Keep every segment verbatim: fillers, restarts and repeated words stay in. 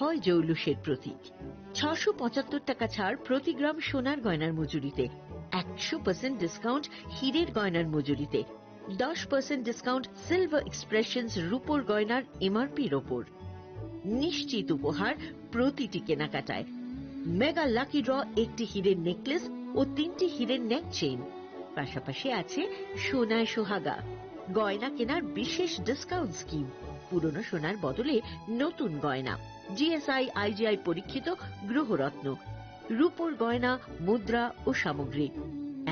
হয় জৌলুসের প্রতীক। ছশো পঁচাত্তর টাকা ছাড় প্রতি গ্রাম সোনার গয়নার মজুরিতে, একশো পার্সেন্ট ডিসকাউন্ট হীরের গয়নার মজুরিতে, দশ পার্সেন্ট ডিসকাউন্ট সিলভার এক্সপ্রেশনস রূপোর গয়নার এমআরপির ওপর। নিশ্চিত উপহার প্রতিটি কেনাকাটায়। মেগা লাকি ড্র, একটি হীরের নেকলেস ও তিনটি হীরের নেক চেইন। পাশাপাশি আছে সোনায় সোহাগা, গয়না কেনার বিশেষ ডিসকাউন্ট স্কিম, পুরনো সোনার বদলে নতুন গয়না। জিএসআই আইজিআই পরীক্ষিত গ্রহরত্ন, রূপোর গয়না, মুদ্রা ও সামগ্রী।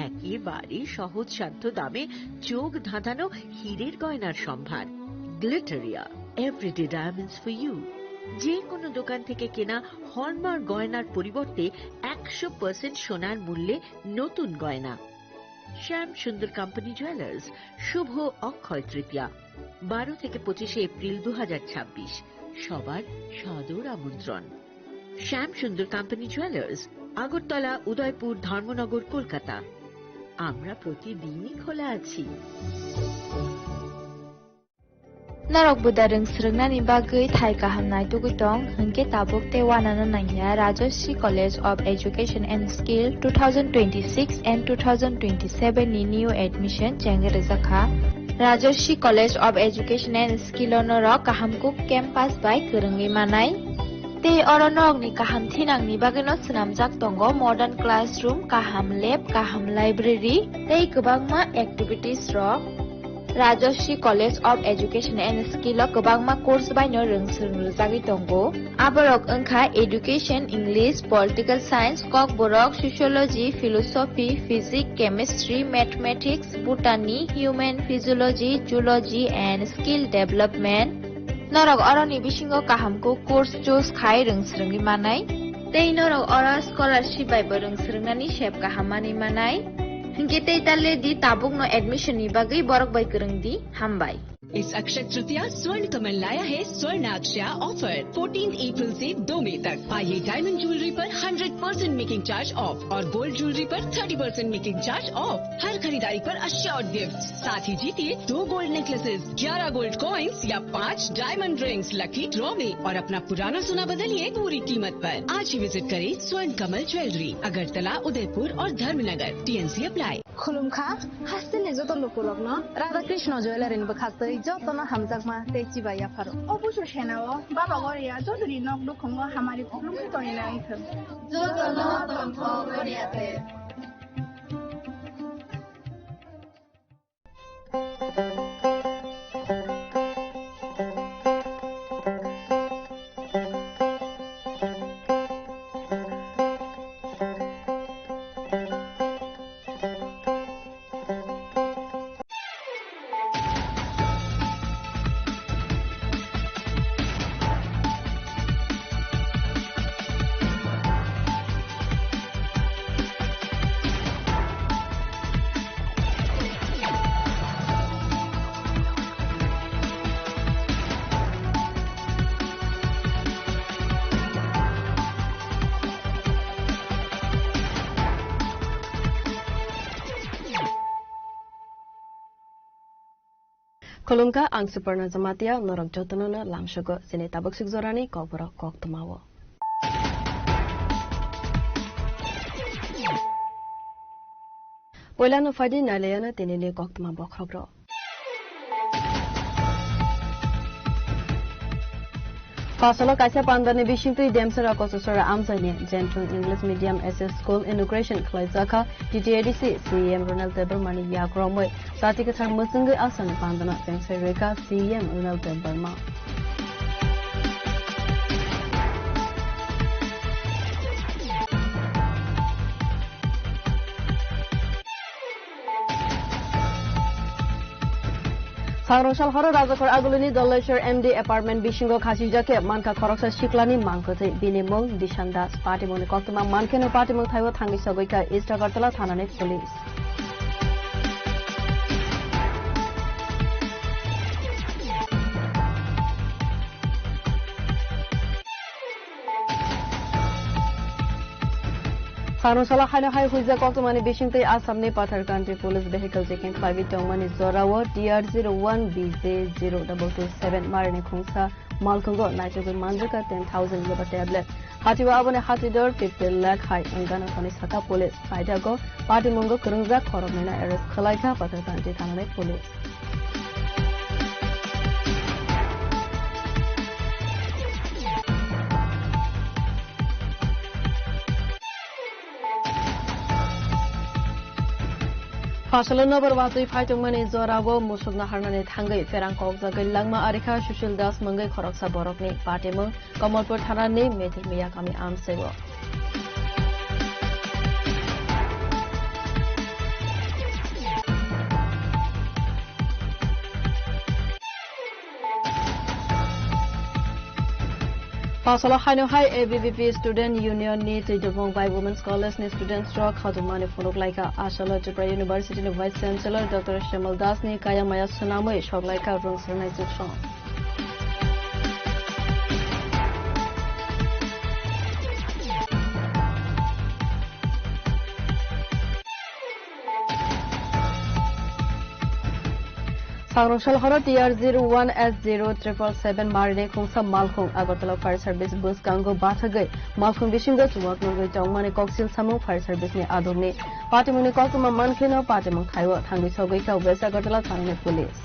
একেবারে সহজ সাধ্য দামে চোখ ধাঁধানো হীরের গয়নার সম্ভার। Glitteria, everyday diamonds for you. যে কোনো দোকান থেকে কেনা হলমার্ক গয়নার পরিবর্তে একশো পার্সেন্ট সোনার মূল্যে নতুন গয়না। শ্যাম সুন্দর কোম্পানি জুয়েলার্স, শুভ অক্ষয় তৃতীয়া, বারো থেকে পঁচিশে এপ্রিল দু হাজার ছাব্বিশ, সবার সাদর আমন্ত্রণ। শ্যাম সুন্দর কোম্পানি জুয়েলার্স, আগরতলা, উদয়পুর, ধর্মনগর, কলকাতা। আমরা প্রতিদিনই খোলা আছি। Norok buda rwng swrwngnani bagwi thai kaham naitugwi tong, hwnkhe tabuk tei uanano nangya Rajashree College of Education and Skill two thousand twenty-six and two thousand twenty-seven ni new admission chengwi rwjakha. Rajashree College of Education and Skill o norok kaham kuk campus bai kwrwngwi manai. Tei oro norokni kaham thinangni bagwino swnamjak tongo modern classroom, kaham lab, kaham library tei kwbangma activities rok. Rajashree College of Education and Skill o kwbangma course baino rwng swrwng rwjagwi tongo. Aborok wngkha Education, English, Political Science, Kokborok, Sociology, Philosophy, Physics, Chemistry, Mathematics, Botany, Human Physiology, Zoology and Skill Development. Norok oroni bisingo kaham kuk course choose khai rwng swrwngwi manai. Tei norok oro scholarship bai bo rwng swrwngnani sep kaham manwi manai. Hinkhe tei ta le di tabukno admission ni bagwi borok bai kwrwng di. Hambai. इस अक्षय तृतीया स्वर्ण कमल लाया है स्वर्ण अक्षया offer, fourteen April से दो मई तक। आइए डायमंड ज्वेलरी पर hundred percent making charge off और गोल्ड ज्वेलरी पर thirty percent making charge off. हर खरीदारी पर अश्योर्ड गिफ्ट, साथ ही जीतिए दो गोल्ड नेकलेसेस, ग्यारह गोल्ड कॉइंस या पाँच डायमंड रिंग्स लकी ड्रॉ में और अपना पुराना सोना बदलिए पूरी कीमत पर। आज ही विजिट करें स्वर्ण कमल ज्वेलरी, अगरतला, उदयपुर और Dharmanagar. TNC apply. Khulumkha, hasteni joto lukurokno Radha Krishna Jewellery ni bwkhaktwi jotono hamjakma tei chibai yapharo. O busu senao Baba Goria jotoni nok nukhungo hamari khulumkha tongwi nai thung. Jotono tongthok Goria te. Khulumkha, ang Suparna Jamatia, norok jotono no lamsogo chini tabuk suk jorani kokborok koktwmao. Poilano phaidi nailayano tinini koktwma bokhrokrok. Phasalo kaisa pandani bisingtwi Demsara Kochusora amchaini Jemthung English Medium S S School inauguration khlaijakha T T A D C C E M Ronald Debbarmani yakromwi. Jati kwthar mwchwngwi Assamni pandano chengsai rwkha C E M Ronald Debbarma. Sangrong sal horo Rajakhor Agulini Doleshwar M D apartment bisingo khasijak khe mankha khoroksa siklani mangkwthwi. Bini mung Dishan Das. Patimungni koktwma mankheno patimung thaio thangwi sogwi kha East Agartala thanani police. Sangrong salo haino hai huijak koktwmani bisingtwi Assamni Patharkhanti police vehicle checking khlaiwi tongmani jorao T R zero one B J zero double two seven marini khungsa Malkhungo naitugwi manjakha ten thousand yoba tablet. Hatio aboni hati dor fifty lakh hai wngkha hwnwi sakha police. Phaithago patimungo kwrwngjak khoroknwino arrest khwlaikha Patharkanti thanani police. Phasalo nobar watwi phaitongmani jorao musuk naharnani thangwi pherang kokjagwi langma arikha Sushil Das mungwi khoroksa borokni. Patimung Kamalpur thanani Methil Miya kami amsaigo. Phasalo haino hai A B V P Student Union ni twidopung bai Women's College ni students rok khatungmani phunuk laikha. Asalo Tripura University ni Vice Chancellor Doctor Shemal Das ni kaya maya swnamwi sok laikha rwngsrwnai chuksong. Sangrong sal horo T R zero one S zero triple seven marini khungsa malkhung Agartala Fire Service bwskango bathagwi malkhung bisingo chuwak nugwi tongmani koksil samung Fire Service ni adokni. Patimungni koktwma mankheno patimung thaiwi thangwi sogwi kha West Agartala thanani police.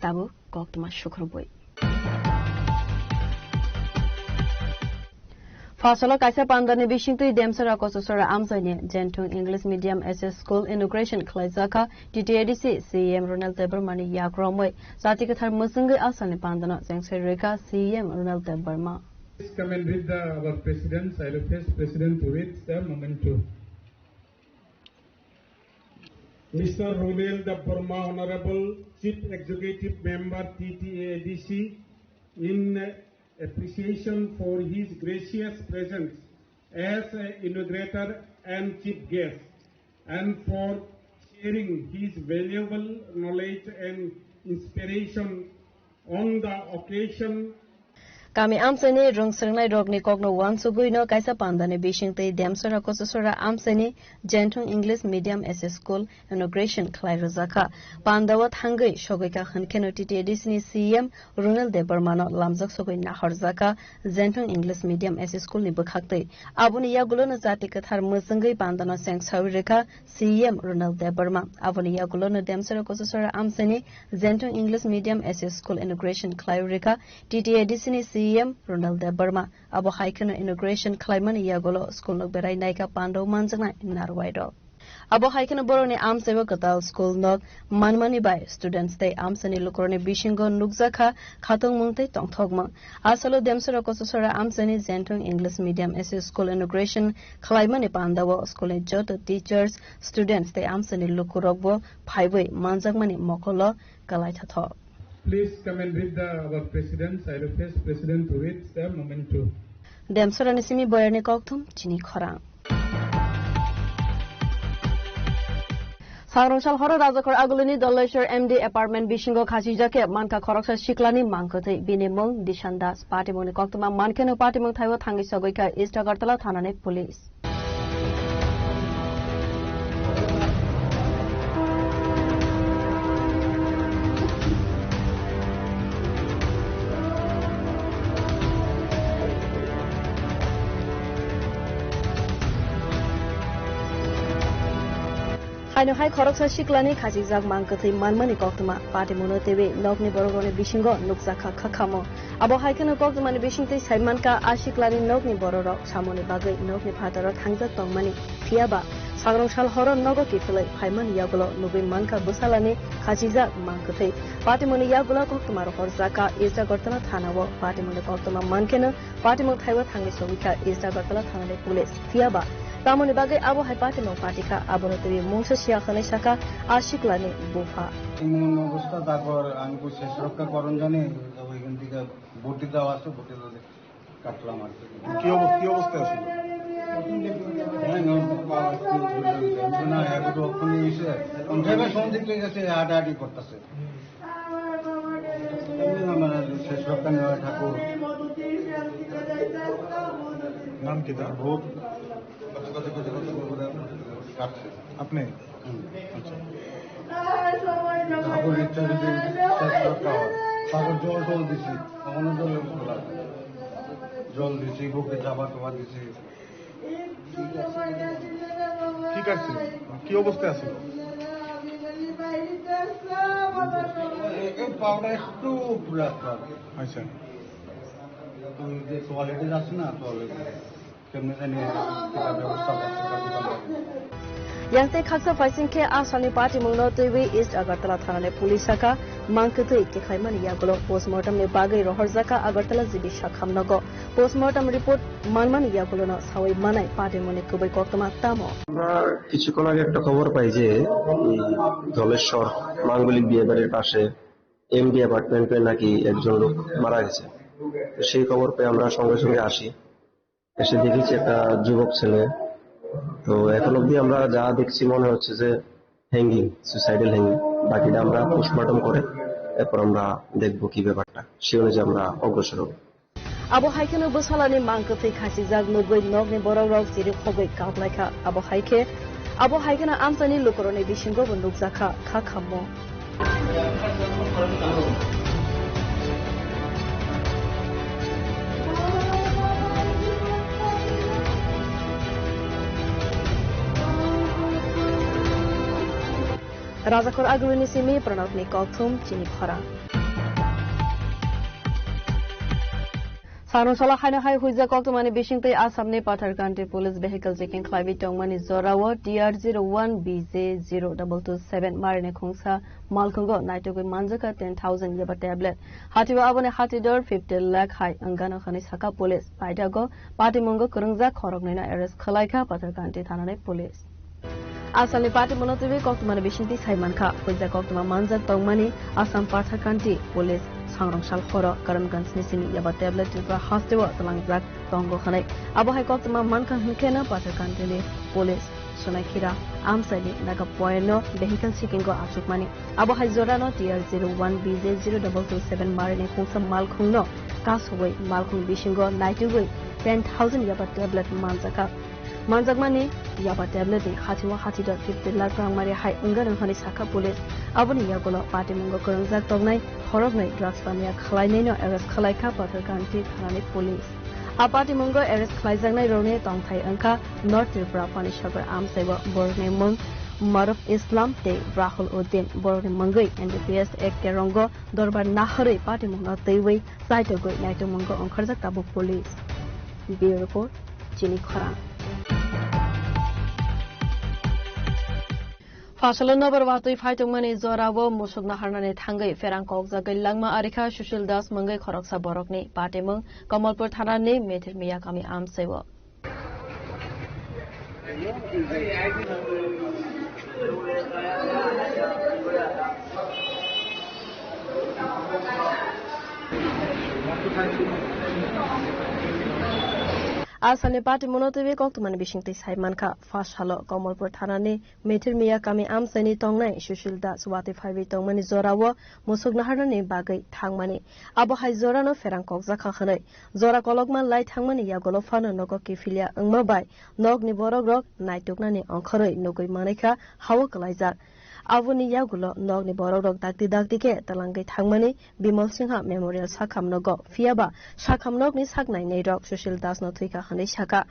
Tabuk koktwma sukhrumbui. Phasalo kaisa pandani bisingtwi Demsara Kochasora amchaini Jenthung English Medium S S School inauguration khlaijakha T T A D C C E M Ronald Debbarma ni yakromwi jati kwthar mwchwngwi asalni pandano chengsai rwkha C E M Ronald Debbarma. Please come and read the, our president, I request president to read the memento. Mister Ronald Debbarma, Honorable Chief Executive Member T T A D C, in appreciation for his gracious presence as a inaugurator and chief guest, and for sharing his valuable knowledge and inspiration on the occasion. Kami amchaini rwngsrwngnai rokni kokno uansugwino kaisa pandani bisingtwi Demsara Kochasora amchaini Jenthung English Medium S S School inauguration khlai rwjakha. Pandao thangwi sogwikha hwnkheno T T A D C ni C E M Ronald Debbarmano lamjak sogwi nahorjakha Jenthung English Medium S S School ni bwkhaktwi. Aboni yagulono jati kwthar mwchwngwi pandano chengsawi rwkha C E M Ronald Debbarma. Aboni yagulono Demsara Kochasora amchaini Jenthung English Medium S S School inauguration khlaiwi rwkha T T A D C ni C E M Ronald Debbarma. Abo hai kheno inauguration khlaimani yagulo school nok berai naikha pandao manjaknai narwai rok. Abo hai kheno borokni amchaibo kwtal school nok manmani bai students tei amchaini lukurokni bisingo nukjakha khatungmung tei tongthokmung. Asalo Demsara Kochasora amchaini Jenthung English Medium S S School inauguration khlaimani pandao school ni joto teachers, students tei amchaini lukurokbo phaiwi manjakmani mokolo kwlai thathok. Please come and read the, our president, I request president to read the memento. Demsarani simi boyarni kokthum chini khorang. Sangrong sal horo Rajakhor Agulini Doleshwar M D apartment bisingo khachijak khe mankha khoroksa siklani mangkwthwi, bini mung Dishan Das. Patimungni koktwma mankheno patimung thaibo thangwi sogwi kha East Agartala thanani police. Haino hai khoroksa siklani khachijak mang kwthwi manmani koktwma patimungno teiwi nokni borokrokni bisingo nukjakha khakhamo. Abo hai kheno koktwmani bisingtwi sai mankha, a siklani nokni bororok samoni bagwi nokni phataro thangjak tongmani. Phiyaba sangrong sal horo nogo kiphilwi phaimani yagulo nugwi mankha bwsalani khachijak mang kwthwi. Patimungni yagulo koktwma rohorjakha East Agartala thanao. Patimungni koktwma mankheno patimung thaibo thangwi sogwikha East Agartala thanani police. Phiyaba tamoni bagwi abo hai patimung patikha, abono twiwi mungsa siya hwnwi sakha a siklani bupha. এমন অবস্থা, তারপর আমি কই শেষ রক্ষা করণ জানি, ওইখান থেকে ভর্তি দেওয়া আছে, ভর্তি দেওয়া কাটলাম আর কি। কি অব-, কি অবস্থায় আছেন? হ্যাঁ, না, পা একটু ঘুরে গেছে। আমি বলি, "না, এখন তো অক্ষুণ্ণ হয়েছে।" আমি সবাই সন্দিগ্ধ হয়ে গেছে, হাঁটাহাঁটি করতেছে। এমনি না, মানে, শেষ রক্ষা নেওয়া ঠাকুর। নাম কি তার? ভূত। আপনি? আচ্ছা। কাপড় ইচ্ছা যদি চেষ্টা করতে হয়। তারপর জল টল দিছি, এখনো জলের মতো লাগে। জল দিছি, বুকে চাপা টাপা দিছি। ঠিক আছে। কি অবস্থায় আছে? এই, এই পাওটা একটু পুড়ে আসতে হবে। আচ্ছা। তুমি যে টয়লেটে যাচ্ছ না, টয়লেটে। Yang tei khaksa phaising khe a salni patimungno twiwi East Agartala thanani police saka mang kwtwi tikhlaimani yagulo postmortem ni bagwi rohorjakha Agartala G B sakham nogo. Postmortem report manmani yagulono sawi manai patimungni kubui koktwma tamo. আমরা কিছুক্ষণ আগে একটা খবর পাই যে এই ধলেশ্বর মাঙ্গলিক বিয়ে বাড়ির পাশে এমডি অ্যাপার্টমেন্টে নাকি একজন লোক মারা গেছে। তো সেই খবর পেয়ে আমরা সঙ্গে সঙ্গে আসি। এসে দেখেছি একটা যুবক ছেলে। তো এখন অবধি আমরা যা দেখছি মনে হচ্ছে যে হ্যাঙ্গিং, সুইসাইডাল হ্যাঙ্গিং। বাকিটা আমরা পোস্টমর্টম করে এরপর আমরা দেখবো কি ব্যাপারটা, সেই অনুযায়ী আমরা অগ্রসর হবো। Abo hai kheno bwsalani mang kwthwi khasijak nugwi nokni borok rok chiri khogwi kaplaikha. Abo hai khe, abo hai kheno amchaini lukurokni bisingo bo nukjakha kha khammo. Rajakhor Agulini simi Pranabni kokthum chini khorang. Sanungsala haino hai huijak koktwmani bisingtwi Assamni Patharkanti Police vehicle checking khlaiwi tongmani jorao T R zero one B J zero double two seven marini khungsa malkhungo naitugwi manjakha ten thousand yaba tablet. Hatio aboni hatidor fifty lakh hai wngano hwnwi sakha police. Paidago patimungo kwrwngjak khoroknwino arrest khwlaikha Patharkanti thanani police. Asalni party mono twiwi koktwmani bisingtwi sai mankha, puisa koktwma manjak tongmani Assam Patharkanti Police sangrong sal horo Karamganj ni simi yaba tablet Tripura hasteo tlangjak tongo hwnwi. Abo hai koktwma mankha hwnkheno Patharkantini Police Sonakhira amchaini Naga Point no vehicle checking o achukmani. Abo hai jorano T R zero one B J zero double two seven marini khungsa malkhungno kasugwi malkhung bisingo naitugwi ten thousand yaba tablet manjakha. Manjakmani yaba tablet ni hatio hatidor fifty lakh rang mari hai wngano hwnwi sakha police. Aboni yagulo patimungo kwrwngjak tongnai khoroknwi drugs paniya khwlainaino arrest khwlaikha Patharkanti thanani police. A patimungo arrest khwlaijaknai rokni tongthai wngkha North Tripura Panisagar amchaibo borokni mung Maruf Islam tei Rahul Uddin, borokni mungwi N D P S Act terongo dorbar naharwi patimungno twiwi chaitogwi naitokmungo ongkharjak tabuk police. Bureau Report, Chini Khorang. Phasalo nobar watwi phaitongmani jorao musuk naharnani thangwi pherang kokjagwi langma arikha Sushil Das mungwi khoroksa borokni patimung Kamalpur thanani Mithir Miya kami amchaio. Asalni party mono twiwi koktwmani bisingtwi sai mankha, phasalo Kamalpur thanani Mithir Miya kami amchaini tongnai Sushil Das watwi phaiwi tongmani jorao musuk naharnani bagwi thangmani. Abo hai jorano pherang kokjakha hwnwi. Jora kolokma lai thangmani yagulo phano nogo kiphilya wngma bai nokni borokrok naituknani ongkhorwi nugwi manwikha hao kwlaijak. Aboni yagulo nokni borokrok dakti dakti khe twlangwi thangmani Bimal Singha Memorial sakham nogo, phiyaba sakham nokni sak nainairok Sushil Dasno thwikha hwnwi sakha.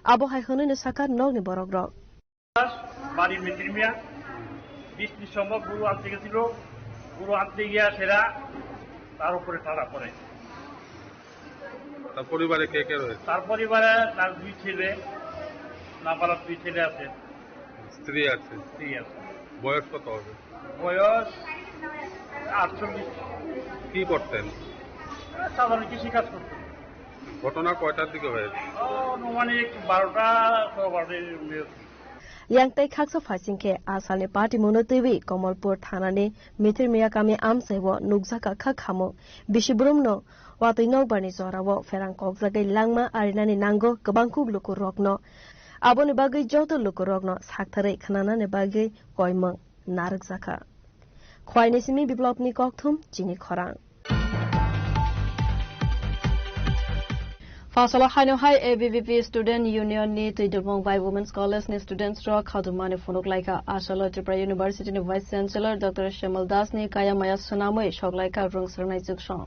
Abo hai hwnwino sakha nokni borokrok. বাড়ি মিত্রিমিয়া, বিশ ডিসেম্বর গরু আনতে গেছিল, গরু আনতে গিয়া সেরা তার উপরে টানা পড়ে। তার পরিবারে কে কে রয়েছে? তার পরিবারে তার দুই ছেলে, নাবালক দুই ছেলে আছে। স্ত্রী আছে? স্ত্রী আছে। বয়স কত হবে? বয়স আটচল্লিশ। কি করতেন? সাধারণ কৃষিকাজ করতেন। ঘটনা কয়টার দিকে হয়েছে? আনুমানিক বারোটা, সোয়া বারোটার মধ্যে। Yang tei khaksa phaising khe asalni party mono twiwi Kamalpur thanani Mithir Miya kami amchaio nukjakha kha khamung. Bisi brumno watwi nokbarni jorao pherang kokjagwi langma arinani nango kwbang kuk lukurokno. Aboni bagwi joto lukurokno saktharwi khnanani bagwi koimung narwkjakha. Khwaini simi Biplopni kokthum chini khorang. Pasalo haino hai A B V P Student Union ni twidulmung bai Women's College ni students rok khadumani phunuk laikha. Asalo Tripura University ni Vice Chancellor Doctor Shamal Das ni kaya maya swnamwi sok laikha rwng swrwngnai chuksong.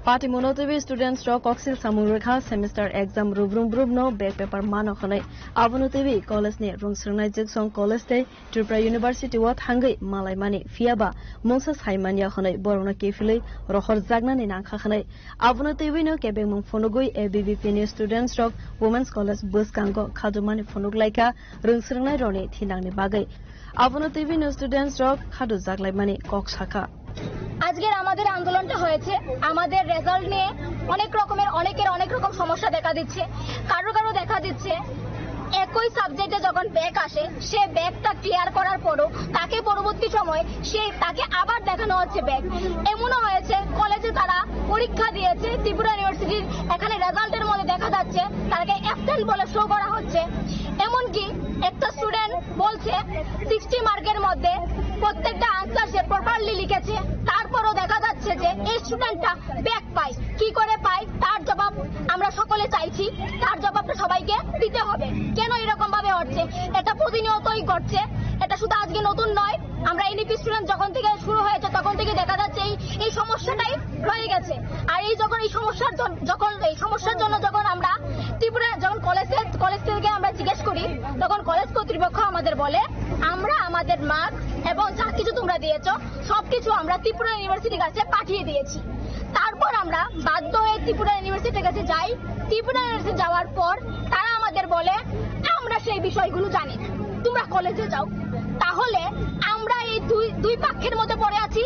Party monotwi students rok koksil samung rwkha, semester exam rubrum brumno back paper mano hwnwi. Abono twiwi college ni rwng swrwngnai Jwksong College tei Tripura University o thangwi malaimani, phiyaba mungsa saimanya hwnwi borokno kiphilwi rohorjaknani nangkha hwnwi. Abono twiwino kebengmung phunugwi A B V P ni students rok Women's College bwskango khadumani phunuk laikha rwng swrwngnai rokni thinangni bagwi. Abono twiwino students rok khadujak laimani kok sakha. আজকের আমাদের আন্দোলনটা হয়েছে আমাদের রেজাল্ট নিয়ে। অনেক রকমের, অনেকের অনেক রকম সমস্যা দেখা দিচ্ছে। কারো কারো দেখা দিচ্ছে একই সাবজেক্টে যখন ব্যাক আসে, সে ব্যাকটা ক্লিয়ার করার পরও তাকে পরবর্তী সময় সে, তাকে আবার দেখানো হচ্ছে ব্যাক। এমনও হয়েছে কলেজে তারা পরীক্ষা দিয়েছে, ত্রিপুরা ইউনিভার্সিটির এখানে রেজাল্টের মধ্যে দেখা যাচ্ছে তাকে অ্যাবসেন্ট বলে শো করা হচ্ছে। এমনকি একটা স্টুডেন্ট বলছে সিক্সটি মার্কের মধ্যে প্রত্যেকটা আনসার সে প্রপারলি লিখেছে, তারপরও দেখা যাচ্ছে যে এই স্টুডেন্টটা ব্যাক পায়। কি করে পায়, তার জবাব আমরা সকলে চাইছি, তার জবাবটা সবাইকে দিতে হবে। কেন এরকম ভাবে হচ্ছে? এটা প্রতিনিয়তই ঘটছে, এটা শুধু আজকে নতুন নয়। আমরা এনইপি স্টুডেন্ট যখন থেকে শুরু হয়েছে, তখন থেকে দেখা যাচ্ছে এই, এই সমস্যাটাই রয়ে গেছে। আর এই যখন এই সমস্যার জন-, যখন এই সমস্যার জন্য যখন আমরা ত্রিপুরা, যখন কলেজে, কলেজ থেকে আমরা জিজ্ঞেস করি, তখন কলেজ কর্তৃপক্ষ আমাদের বলে, "আমরা আমাদের মার্কস এবং যা কিছু তোমরা দিয়েছো, সবকিছু আমরা ত্রিপুরা ইউনিভার্সিটির কাছে পাঠিয়ে দিয়েছি।" তারপর আমরা বাধ্য হয়ে ত্রিপুরা ইউনিভার্সিটির কাছে যাই। ত্রিপুরা ইউনিভার্সিটি যাওয়ার পর তারা আমাদের বলে, "আমরা সেই বিষয়গুলো জানি না, তোমরা কলেজে যাও।" তাহলে আমরা এই দুই, দুই পক্ষের মধ্যে পড়ে আছি।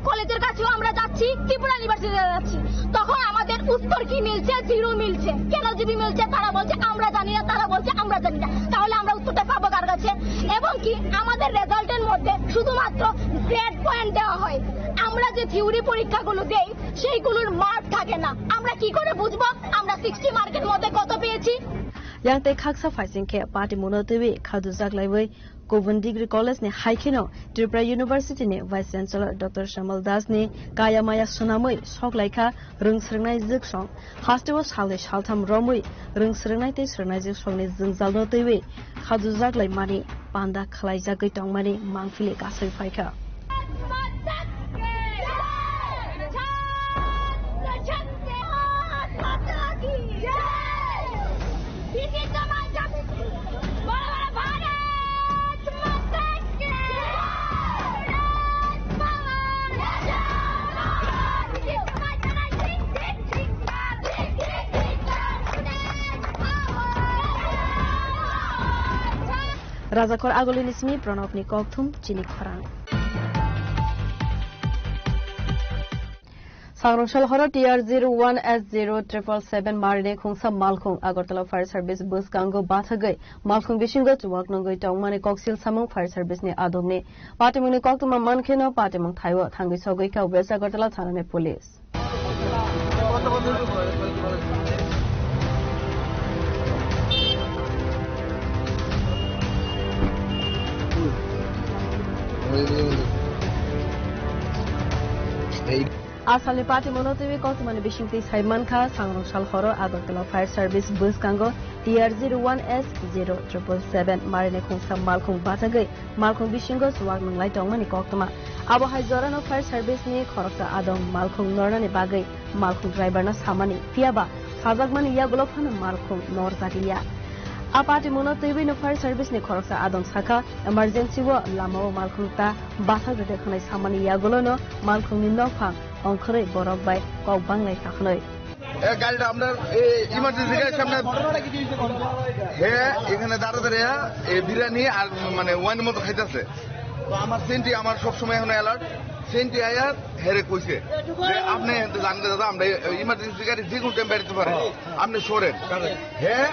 কলেজের কাছেও আমরা যাচ্ছি, ত্রিপুরা ইউনিভার্সিটি যাচ্ছি। তখন আমাদের উত্তর কি মিলছে? জিরো মিলছে। কেন জিরো মিলছে? তারা বলছে, "আমরা জানি না", তারা বলছে, "আমরা জানি না।" তাহলে আমরা উত্তরটা পাবো কার কাছে? এবং কি, আমাদের রেজাল্টের মধ্যে শুধুমাত্র গ্রেড পয়েন্ট দেওয়া হয়। আমরা যে থিওরি পরীক্ষাগুলো দেই, সেইগুলোর মার্ক থাকে না। আমরা কি করে বুঝবো আমরা সিক্সটি মার্কের মধ্যে কত পেয়েছি? Yang tei khaksa phaising khe party muno twiwi khadu jaklaiwi Kubun Degree College ni hai kheno Tripura University ni Vice Chancellor Doctor Shamal Das ni kaya maya swnamwi sok laikha rwng swrwngnai Jwksong. Hasteo salnwi saltham romwi rwng swrwngnai tei swrwngnai Jwksong ni jwngjalno twiwi khajujak lai mani panda khwlaijagwi tongmani mangpili kasui phaikha. Rajakhor Agulini simi Pranobni kokthum chini khorang. Sangrong sal horo T R zero one S zero triple seven marini khungsa malkhung Agartala Fire Service bwskango bathagwi malkhung bisingo chuwak nungwi tongmani koksil samung Fire Service ni adongni. Patimungni koktwma mankheno patimung thaio thangwi sogwi kha West Agartala thanani police. Asalni patimungno twiwi koktwmani bisingtwi sai mankha, sangrong sal horo Agartala Fire Service bwskango T R zero one S zero triple seven marini khungsa malkhung bathagwi malkhung bisingo chuwak nunglai tongmani koktwma. Abo hai jorano fire service ni khoroksa adong malkhung nornani bagwi malkhung driver no samani, phiyaba sajakmani yagulo phano malkhung norjakliya. A patimungno twiwi no fire service ni khoroksa adong sakha, emergency o lama o malkhung ta bathak rwde hwnwi samani yagulo no malkhung ni nokphang ongkhorwi borok bai kok banglai kha hwnwi. এ, গাড়িটা আপনার এই ইমার্জেন্সি গাড়ির সামনে। হ্যাঁ, এখানে দাঁড়া দাঁড়িয়ে এই বিরিয়ানি আর মানে ওয়াইন মতো খাইতেছে। তো আমার সেন্টি আমার সবসময় এখন অ্যালার্ট। সেন্টি আয়ার হেরে কইছে যে, "আপনি তো জানতে দাদা, আমরা এই ইমার্জেন্সি গাড়ি যে কোনো টাইম বেরোতে পারে, আপনি সরেন।" হ্যাঁ,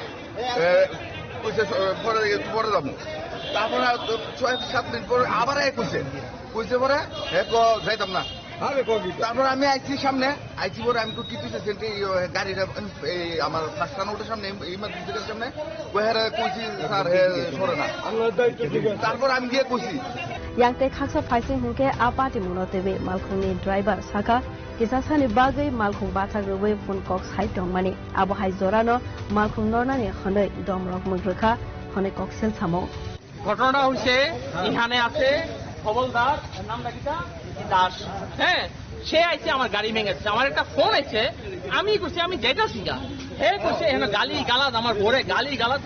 এ, কইছে, "স-, পরে, পরে যাবো।" তারপরে আর তো ছয় সাত মিনিট পরে আবার এক হইছে, হইছে পরে এক যাইতাম না। তারপর আমি আইছি সামনে, আইছি পরে আমি একটু টিপি সেন্টে গাড়িটা এই আমার পাঁচটা নোটের সামনে, ইমার্জেন্সি সামনে, ওই হেরে কইছি স্যার হে সরে না। তারপর আমি গিয়ে কইছি। Yang tei khaksa phaising hwnkhe a party mungno twiwi malkhungni driver sakha, kisa sani bagwi malkhung bathak rwui phone kok sai tongmani. Abo hai jorano malkhung nornani hwnwi domrok mwng rwkha hwnwi kok sel samung. ঘটনাটা হচ্ছে, এখানে আছে হবলদার, এর নামটা কিটা? দাস। হ্যাঁ, সে আইছে আমার গাড়ি ভেঙেছে, আমার একটা ফোন আছে, আমি কইছি আমি যাইতাছি গা। হে কইছে এখানে গালি গালাজ, আমার ঘরে গালি গালাজ,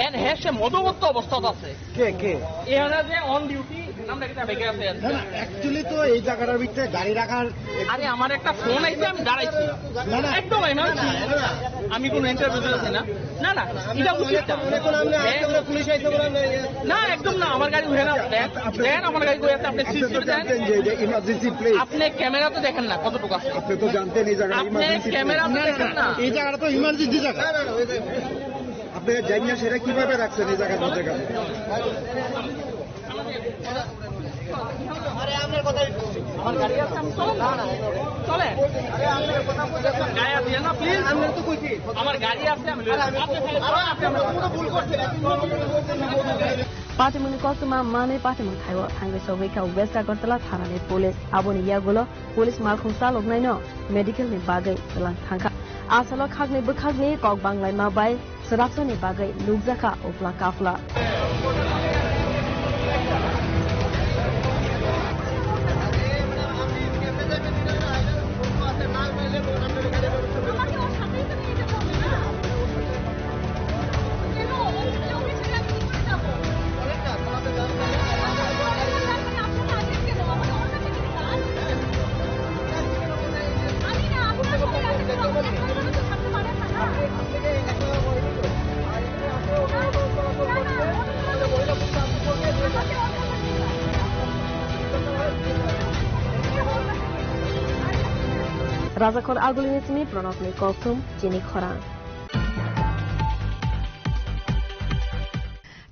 এন হে সে মদমত্ত অবস্থাত আছে। কে, কে? এখানে যে অন ডিউটি, নামটা কিটা বেগে আছে? না, না, actually তো এই জায়গাটার ভিতরে গাড়ি রাখার আরে, আমার একটা ফোন আইছে, আমি দাঁড়াইছি। না, না। একদম emergency। আমি কোনো ইন্টারভিউ দিতেছি না। না, না, এটা উচিত না। মনে করলাম না, হ্যাঁ? আজকে আমরা পুলিশ আইছে বলে আমরা ইয়ে না, একদম না, আমার গাড়ি উঠে না। দেন, দেন আমার গাড়ি কই আছে, আপনি আপনি তো সিসিটিভি দেন। জানতেন যে এটা ইমার্জেন্সি প্লেস। আপনি ক্যামেরা তো দেখেন না কতটুকু আছে। আপনি তো জানতেন এই জায়গাটা আপনি ইমার্জেন্সি ক্যামেরা প্লেস। তো না, না, দেখেন না। এই জায়গাটা তো ইমার্জেন্সি জায়গা। না, না, না, ওই যে আপনি জানেন না সেটা কিভাবে রাখছেন এই জায়গার মধ্যে? আমার গাড়ি আছে, আমি চলেন না। চলেন। গায়ে হাত দিয়েন না, প্লিজ। আমার গাড়ি আছে, আমি লই যাবো। আপনি খালি চলেন, আপনি আমার Patimungni koktwma manwi patimung thaio thangwi sogwi kha West Agartala thanani police. Aboni yagulo police malkhung chaloknaino medical ni bagwi twlang thangkha. Asalo khakni bwkhakni kok banglaima bai Swrapsani bagwi nukjakha upla kapla. Rajakhor Agulini simi Pranabni kokthum chini khorang.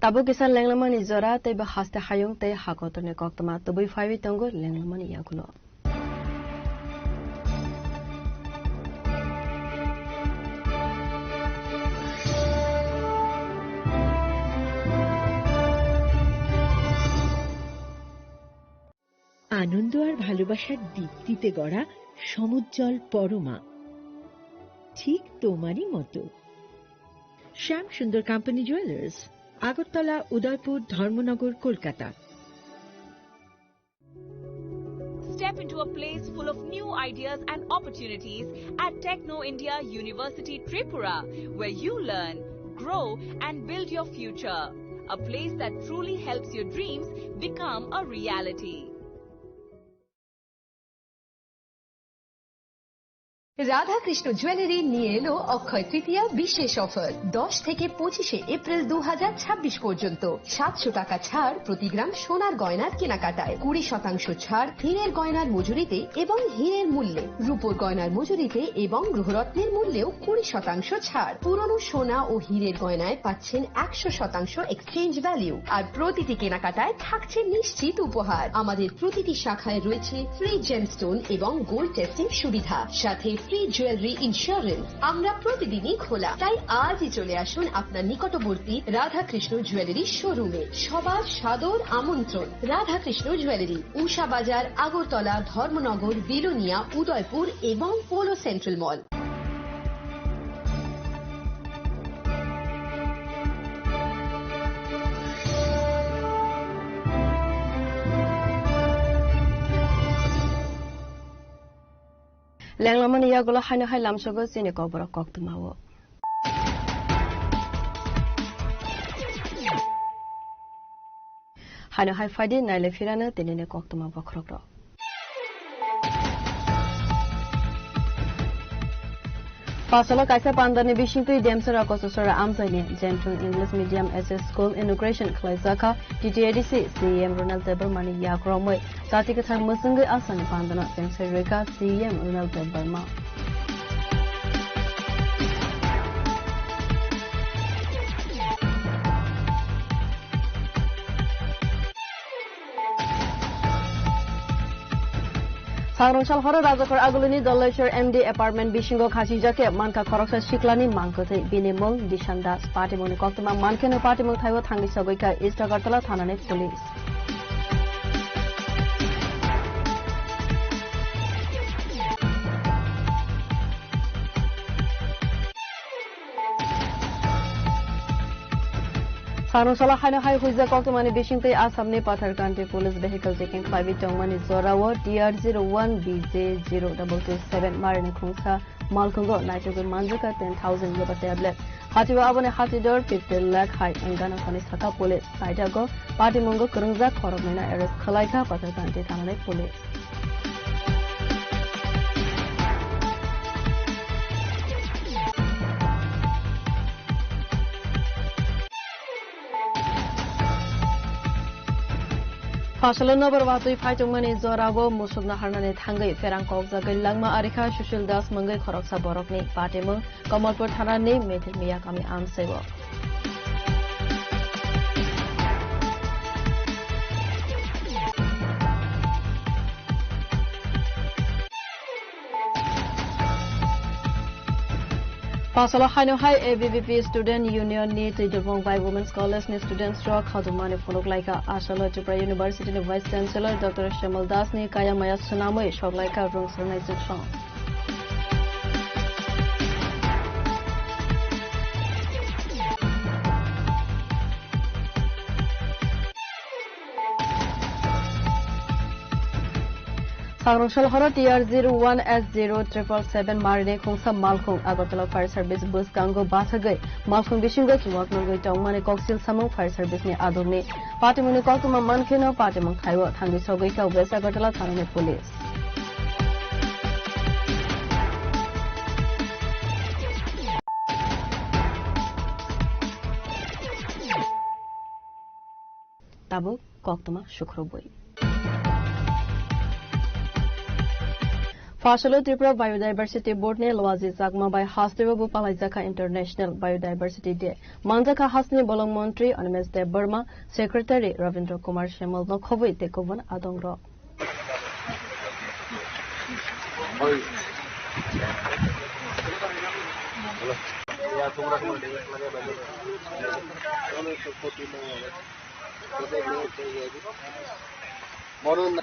Tabuk kisa lenglamani jora tei bo haste hayung tei hakotorni koktwma tubui phaiwi tongo lenglamani yagulo. আনন্দ আর ভালোবাসার দীপ্তিতে গড়া সমুজ্জ্বল পরমা, ঠিক তোমারই মতো। শ্যাম সুন্দর company jewellers, Agartala, উদয়পুর, ধর্মনগর, Kolkata. Step into a place full of new ideas and opportunities at Techno India University Tripura, where you learn, grow, and build your future. A place that truly helps your dreams become a reality. Radhakrishna jewellery নিয়ে এলো অক্ষয় তৃতীয়া বিশেষ অফার। দশ থেকে পঁচিশে এপ্রিল দু হাজার ছাব্বিশ পর্যন্ত সাতশো টাকা ছাড় প্রতি গ্রাম সোনার গয়নার কেনাকাটায়, কুড়ি শতাংশ ছাড় হীরের গয়নার মজুরিতে এবং হীরের মূল্যে, রূপোর গয়নার মজুরিতে এবং গ্রহরত্নের মূল্যেও কুড়ি শতাংশ ছাড়। পুরনো সোনা ও হীরের গয়নায় পাচ্ছেন একশো শতাংশ এক্সচেঞ্জ ভ্যালু। আর প্রতিটি কেনাকাটায় থাকছে নিশ্চিত উপহার। আমাদের প্রতিটি শাখায় রয়েছে ফ্রি জেমস্টোন এবং গোল্ড টেস্টিং সুবিধা, সাথে ফ্রি জুয়েলারি ইন্স্যুরেন্স। আমরা প্রতিদিনই খোলা, তাই আজই চলে আসুন আপনার নিকটবর্তী রাধাকৃষ্ণ জুয়েলারি শোরুমে। সবার সাদর আমন্ত্রণ। রাধাকৃষ্ণ জুয়েলারি, উষা বাজার, আগরতলা, ধর্মনগর, বিলোনিয়া, উদয়পুর এবং polo central mall. Lenglamani yagulo haino hai lamsogo chini kokborok koktwmao. Haino hai phaidi naile phirano tinini koktwma bokhorokrok. Pasalo kaisa pandani bisingtwi Demsora Kochasora amchaini Jemthung English Medium S S School inauguration khlaijakha T T A D C C E M Ronald Debbarmani yakromwi. Jati kwthar mwchwngwi asani pandano chengsai rwkha C E M Ronald Debbarma. Sangrong sal horo Rajakhor Agulini Doleshwar M D apartment bisingo khachijak khe mankha khoroksa siklani mangkwthwi. Bini mung Dishan Das. Patimungni koktwma mankheno patimung thaibo thangwi sogwi kha East Agartala thanani police. Sangrong sal haino hai huijak koktwmani bisingtwi Assamni Patharkanti police vehicle checking khlaiwi tongmani jorao T R zero one B J zero double two seven marini khungsa malkhungo naitugwi manjakha ten thousand yoba tablet. Hatio aboni hati dor fifty lakh hai wngano hwnwi sakha police. Saidago patimungo kwrwngjak khoroknwino arrest khwlaikha Patharkanti thanani police. Phasalo nobar watwi phaitongmani jorao musuk naharnani thangwi pherang kokjagwi langma arikha Sushil Das mungwi khoroksa borokni. Patimung Kamalpur thanani Mithil Miya kami amsaibo. Phasalo haino hai A B V P Student Union ni twi dobong bai Women's College ni students rok khatumani phunuk laikha. Asalo Tripura University ni Vice Chancellor Doctor Shemal Das ni kaya maya swnamwi sok laikha rung srwnai chuksong. Sangrong sal horo T R zero one S zero triple seven marini khungsa malkhung Agartala Fire Service bwskango bathagwi malkhung bisingo chuwak nugwi tongmani koksil samung Fire Service ni adongni. Patimungni koktwma mankheno patimung thaibo thangwi sogwi kha West Agartala thanani police. Tabuk koktwma sukrubwi. Phasalo Tripura Biodiversity Board ni Loaji Chakma bai hasteo bo palaijakha International Biodiversity Day. Manjakha hasteni bolong montri Animesh Debbarma, Secretary Ravindra Kumar Shemal no khobwi tei kubun adongrok. মনে হয় না।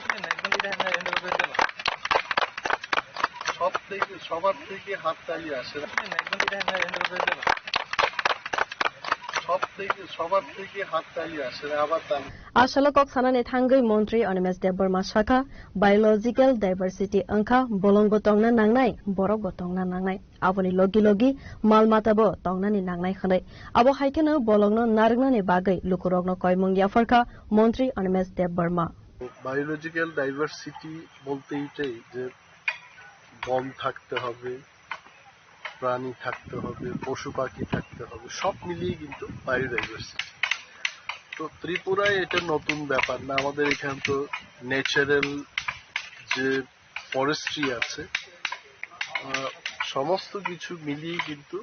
সব থেকে, সবার থেকে হাততালি আসে। সব থেকে, সবার থেকে হাততালি আসে। আবার তালি। Asalo kok sanani thangwi montri Animesh Debbarma sakha, biological diversity wngkha bolongbo tongna nangnai, borokbo tongna nangnai. Aboni logi logi mal mata bo tongnani nangnai hwnwi. Abo hai kheno bolongno narwknani bagwi lukurokno koimung yapharkha Montri Animesh Debbarma. Biological diversity বলতে এটাই যে বন থাকতে হবে, প্রাণী থাকতে হবে, পশু পাখি থাকতে হবে, সব মিলিয়ে কিন্তু বায়োডাইভার্সিটি। তো ত্রিপুরায় এটা নতুন ব্যাপার না, আমাদের এখানে তো ন্যাচারাল যে ফরেস্ট্রি আছে, আহ, সমস্ত কিছু মিলিয়ে কিন্তু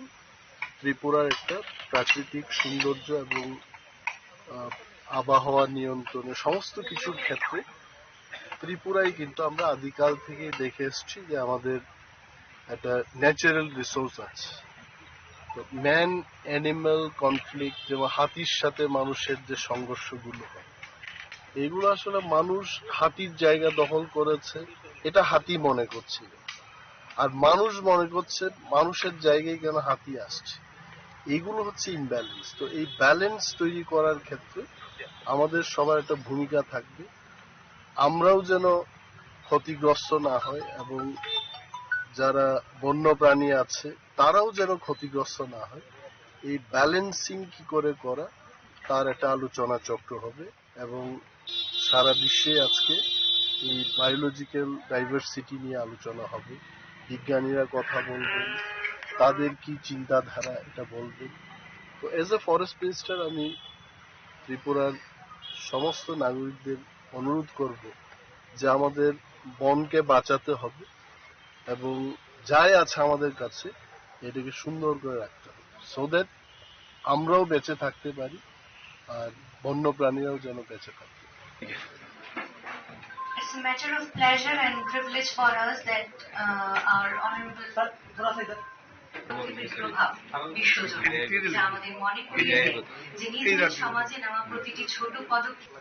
ত্রিপুরার একটা প্রাকৃতিক সৌন্দর্য এবং, আহ, আবহাওয়া নিয়ন্ত্রণে সমস্ত কিছুর ক্ষেত্রে ত্রিপুরায় কিন্তু আমরা আদিকাল থেকে দেখে এসেছি যে আমাদের একটা ন্যাচারাল রিসোর্স আছে। তো ম্যান অ্যানিম্যাল কনফ্লিক্ট, যেমন হাতির সাথে মানুষের যে সংঘর্ষগুলো হয়, এগুলো আসলে মানুষ হাতির জায়গা দখল করেছে, এটা হাতি মনে করছিল, আর মানুষ মনে করছে মানুষের জায়গায় কেন হাতি আসছে। এগুলো হচ্ছে ইমব্যালেন্স। তো এই ব্যালেন্স তৈরি করার ক্ষেত্রে আমাদের সবার একটা ভূমিকা থাকবে। আমরাও যেন ক্ষতিগ্রস্ত না হয় এবং যারা বন্যপ্রাণী আছে তারাও যেন ক্ষতিগ্রস্ত না হয়, এই ব্যালেন্সিং কি করে করা, তার একটা আলোচনা চক্র হবে এবং সারা বিশ্বে আজকে এই বায়োলজিক্যাল ডাইভার্সিটি নিয়ে আলোচনা হবে। বিজ্ঞানীরা কথা বলবেন, তাদের কি চিন্তাধারা এটা বলবেন। তো অ্যাজ এ ফরেস্ট মিনিস্টার আমি ত্রিপুরার সমস্ত নাগরিকদের অনুরোধ করব যে আমাদের বনকে বাঁচাতে হবে এবং যাই আছে আমাদের কাছে এটাকে সুন্দর করে রাখতে হবে, সো দ্যাট আমরাও বেঁচে থাকতে পারি আর বন্যপ্রাণীরাও যেন বেঁচে থাকে। It's a matter of pleasure and privilege for us that uh, our honorable প্রভাব বিশ্বজুড়ে, যা আমাদের মনে করিয়ে দেয় যে নিজেদের সমাজে নেওয়া প্রতিটি ছোট পদক্ষেপ।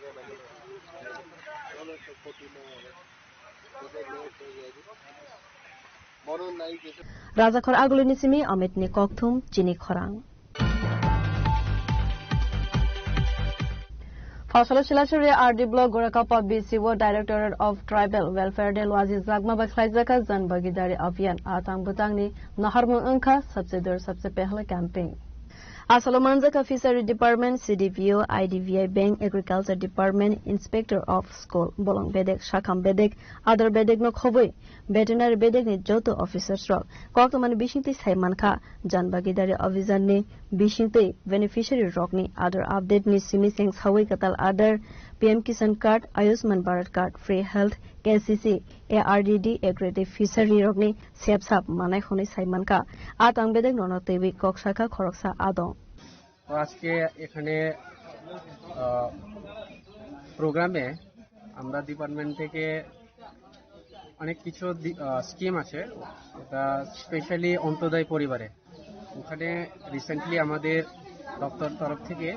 Rajakhor agulini simi Amit ni kokthum chini khorang. Phasalo Silachari R D block Gorakapa B C O Directorate of Tribal Welfare de Luaji Jagma bai khlaijaka Jan Bhagidari Abhiyan atang bwtangni naharmung wngkha Sabse Dur Sabse Pehle campaign. Asalo manjaka Fishery Department, C D P O, I D B I Bank, Agriculture Department, Inspector of School, Bolong Bedek, Sakham Bedek, Adar Bedek no khobwi Veterinary bedekni joto officers rok koktwmani bisingtwi sai mankha, Jan Bhagidari Abhijanni bisingtwi beneficiary rokni Aadhaar update ni simi cheng sawi kwtal Aadhaar, P M Kisan card, Ayushman Bharat card, free health, K C C, A R D D, agri tei fishery rokni sepsap manai hwnwi sai mankha. A tang bedek nono twiwi kok sakha khoroksa adong. তো আজকে এখানে প্রোগ্রামে আমরা ডিপার্টমেন্ট থেকে অনেক কিছু স্কিম আছে, এটা স্পেশালি অন্তোদয় পরিবারে। ওখানে রিসেন্টলি আমাদের দপ্তর তরফ থেকে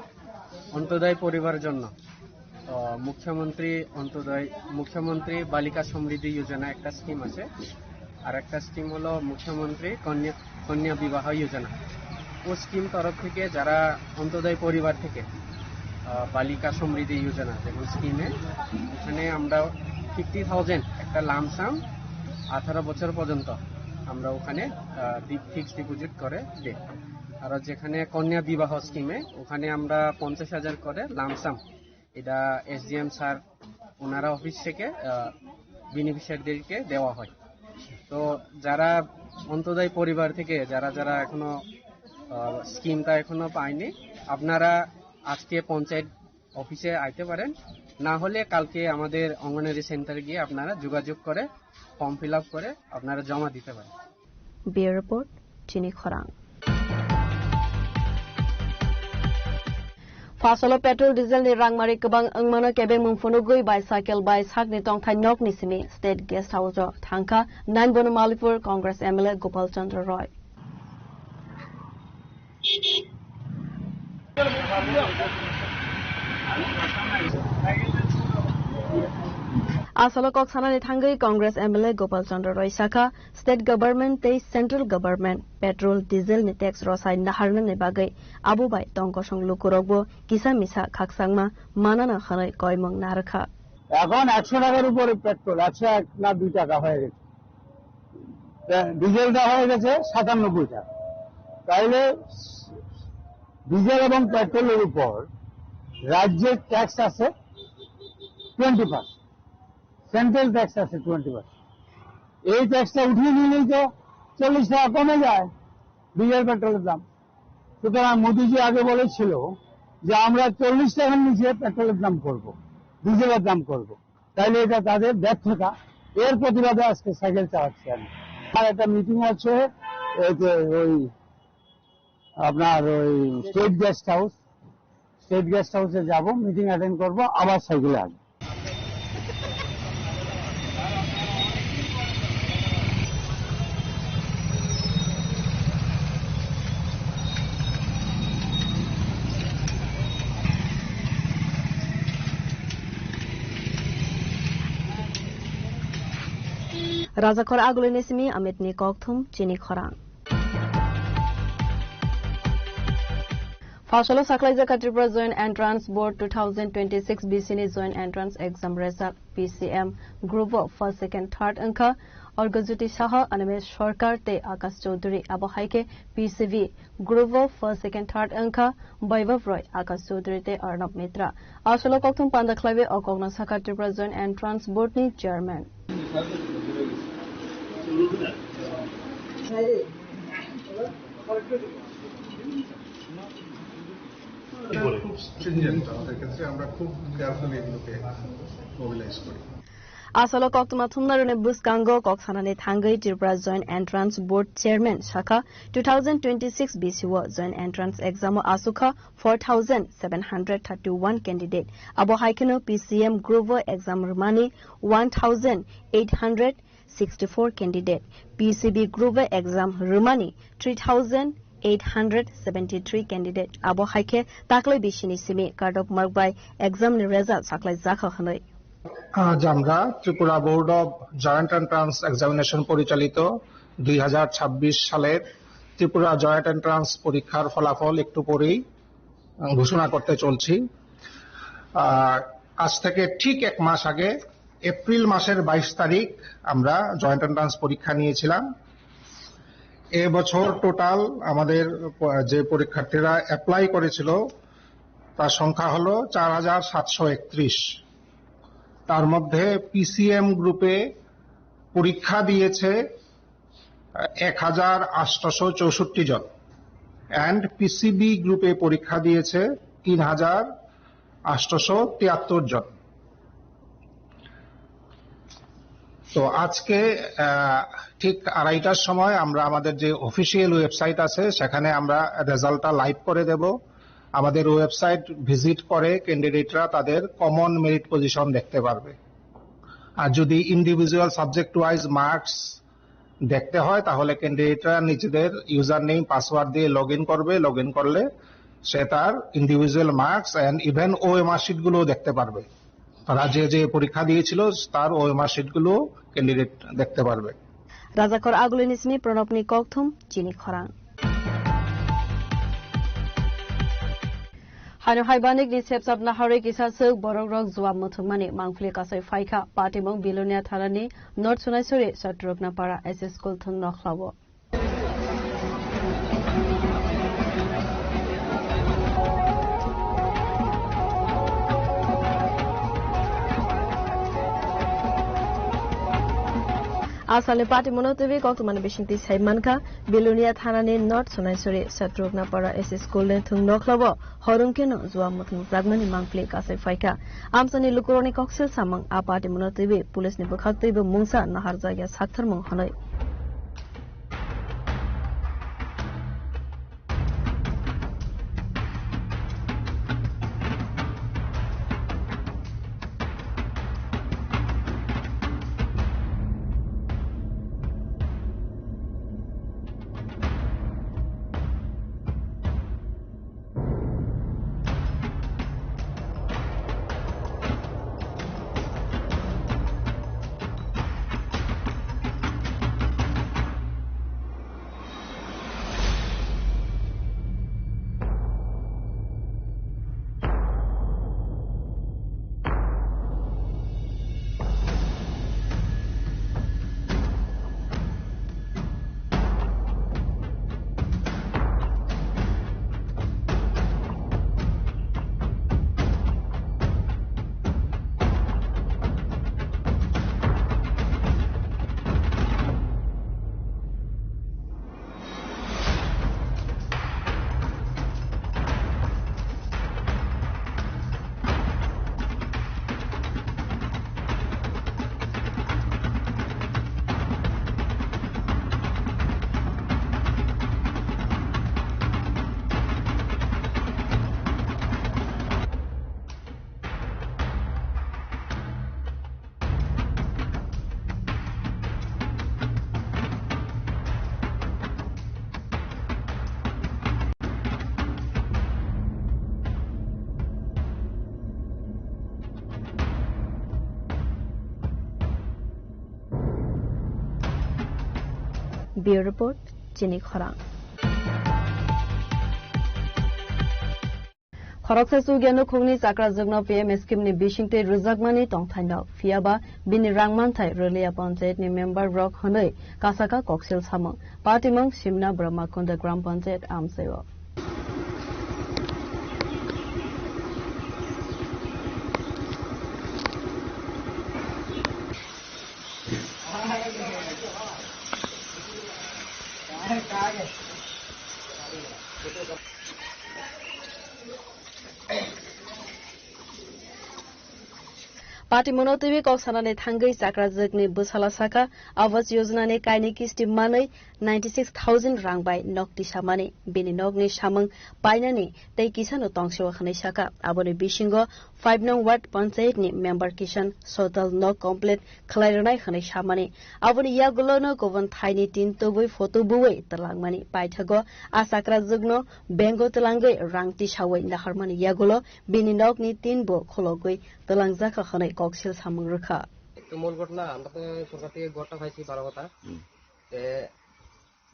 অন্তোদয় পরিবার জন্য আহ, মুখ্যমন্ত্রী অন্তোদয়, মুখ্যমন্ত্রী বালিকা সমৃদ্ধি যোজনা একটা স্কিম আছে, আর একটা স্কিম হলো মুখ্যমন্ত্রী কন্যা, কন্যা বিবাহ যোজনা। ও স্কিম তরফ থেকে যারা অন্তোদয় পরিবার থেকে, আহ, বালিকা সমৃদ্ধি যোজনা যেমন স্কিমে, ওখানে আমরা ফিফটি থাউজেন্ড একটা লামসাম আঠারো বছর পর্যন্ত আমরা ওখানে ফিক্সড ডিপোজিট করে দেই। আর যেখানে কন্যা বিবাহ স্কিমে, ওখানে আমরা পঞ্চাশ হাজার করে লামসাম, এটা এসডিএম স্যার ওনারা অফিস থেকে বেনিফিশিয়ারিদেরকে দেওয়া হয়। তো যারা অন্তোদয় পরিবার থেকে যারা যারা এখনো স্কিমটা এখনো পায়নি, আপনারা আজকে পঞ্চায়েত অফিসে আইতে পারেন, না হলে কালকে আমাদের অঙ্গনারী সেন্টারে গিয়ে আপনারা যোগাযোগ করে ফর্ম ফিল আপ করে আপনারা জমা দিতে পারেন। Bureau Report, Chini Khorang. Phasalo petrol diesel ni rangmari kwbang wngmano kebengmung phunugwi bicycle bai sakni tongthai nokni simi State Guest House o thangkha nine Bonomalipur Congress M L A Gopal Chandra Roy. Asalo kok sanani thangwi Congress M L A Gopal Chandra Roy sakha, State Government tei Central Government petrol, diesel ni tax rosai naharnani bagwi abo bai tongkosong lukurokbo kisa misa khakchangma manana hwnwi koimung narwkha. এখন একশো টাকার উপরে পেট্রোল, একশো এক না দুই টাকা হয়ে গেছে। তা ডিজেলটা হয়ে গেছে সাতানব্বই টাকা। তাইলে ডিজেল এবং পেট্রোলের উপর রাজ্যের ট্যাক্স আছে টোয়েন্টি পার্সেন্ট, সেন্ট্রাল ট্যাক্স আছে টোয়েন্টি পার্সেন্ট। এই ট্যাক্সটা উঠিয়ে নিলেই তো চল্লিশ টাকা কমে যায় ডিজেল পেট্রোলের দাম। সুতরাং মোদিজি আগে বলেছিল যে আমরা চল্লিশ টাকার নিচে পেট্রোলের দাম করব, ডিজেলের দাম করব। তাইলে এটা তাদের ব্যর্থতা, এর প্রতিবাদে আজকে সাইকেল চালাচ্ছি আমি। আর একটা মিটিং আছে, এই যে ওই আপনার ওই state guest house, state guest হাউসে যাব, মিটিং অ্যাটেন্ড করব, আবার সাইকেলে আসবো। Rajakhor agulini simi Amit ni kokthum chini khorang. Phasalo saklaijak Tripura Joint Entrance Board two thousand twenty-six B C ni Joint Entrance Exam Result P C M Group o first, second, third wngkha Orgojyoti Saha, Animesh Sarkar tei Akash Chowdhury. Abo hai khe P C B Group o first, second, third wngkha Vaibhav Roy, Akash Chowdhury tei Arnab Mitra. Asalo kokthum panda khlaiwi o kokno sakha Tripura Joint Entrance Board ni Chairman. খুব স্ট্রিঞ্জেন্ট আমাদের ক্ষেত্রে, আমরা খুব কেয়ারফুলি এগুলোকে মোবিলাইজ করি। Asalo koktwma thumnarokni bwskango kok sanani thangwi Tripura Joint Entrance Board Chairman sakha, two thousand twenty-six B C o Joint Entrance Exam o asukha four thousand seven hundred thirty-one candidate. Abo hai kheno P C M group o exam rwmani one thousand eight hundred sixty-four candidate, P C B group o exam rwmani three thousand eight hundred seventy-three candidate. Abo hai khe taklai bisini simi cut off mark bai exam ni result saklai jakha hwnwi. আজ আমরা Tripura board of joint entrance examination পরিচালিত দুই হাজার ছাব্বিশ সালের Tripura joint entrance পরীক্ষার ফলাফল একটু পরেই, আহ, ঘোষণা করতে চলছি। আহ, আজ থেকে ঠিক এক মাস আগে, এপ্রিল মাসের বাইশ তারিখ, আমরা জয়েন্ট এন্ট্রান্স পরীক্ষা নিয়েছিলাম। এবছর টোটাল আমাদের প-, যে পরীক্ষার্থীরা অ্যাপ্লাই করেছিল, তার সংখ্যা হলো চার হাজার সাতশো একত্রিশ। তার মধ্যে পিসিএম গ্রুপে পরীক্ষা দিয়েছে এক হাজার আটশোশো চৌষট্টি জন, অ্যান্ড পিসিবি গ্রুপে পরীক্ষা দিয়েছে তিন হাজার আটশোশো তিয়াত্তর জন। তো আজকে, আহ, ঠিক আড়াইটার সময় আমরা আমাদের যে অফিসিয়াল ওয়েবসাইট আছে, সেখানে আমরা রেজাল্টটা লাইভ করে দেব। আমাদের ওয়েবসাইট ভিজিট করে ক্যান্ডিডেটরা তাদের কমন মেরিট পজিশন দেখতে পারবে। আর যদি ইন্ডিভিজুয়াল সাবজেক্ট ওয়াইজ মার্কস দেখতে হয়, তাহলে ক্যান্ডিডেটরা নিজেদের ইউজার নেম, পাসওয়ার্ড দিয়ে লগ ইন করবে। লগ ইন করলে সে তার individual marks and even OMR শিটগুলোও দেখতে পারবে। তারা যে যে পরীক্ষা দিয়েছিল, তার ওএমআর শিটগুলো ক্যান্ডিডেট দেখতে পারবে। Rajakhor Agulini simi Pranabni kokthum chini khorang. Haino hai banikni sepsap naharwi kisa swk borokrok juam muthungmani mangpili kasai phaikha. Patimung Bilonia thanani North Sonaisori Satruknapara S S School thwng nokhlao. Asalni patimungno twiwi koktwmani bisingtwi sai mankha, Bilonia thanani North Sonaisori Satruknapara S S School ni thwng nokhlao hor wngkheno juam muthung jakmani mangpili kasai phaikha. Amchaini lukurokni koksil samung a patimungno twiwi police ni bwkhak twibo mungsa naharjakya saktharmung hwnwi. Bureau Report, Chini Khorang. Khoroksa chukya nukhungni chakrajwkno P M scheme ni bisingtwi rwjakmani tongthaino, phiyaba bini rang manthai rwliya panchayat ni member rok hwnwi kasaka koksil samung. Patimung Simna Brahmakunda Gram Panchayat amchaio. Patimungno twiwi kok sanani thangwi chakrajwkni bwsala sakha, Awas Yojana ni kainwi kisti manwi ninety six thousand rang bai nok tisamani. Bini nokni samung painani tei kisano tongsio hwnwi sakha. Aboni bisingo five nong ward panchayat ni member Kisan Sotal nok complete khlai rwnai hwnwi samani. Aboni yagulono kubun thaini tin tubui photo buwi twlangmani. Paithago a chakrajwkno bank o twlangwi rang tisawi naharmani yagulo bini nokni tin bo khulogwi twlangjakha hwnwi koksil samung rwkha. একটু মূল ঘটনা, আমরা তো সরকার থেকে ঘরটা পাইছি বারো কথা। হুম। তে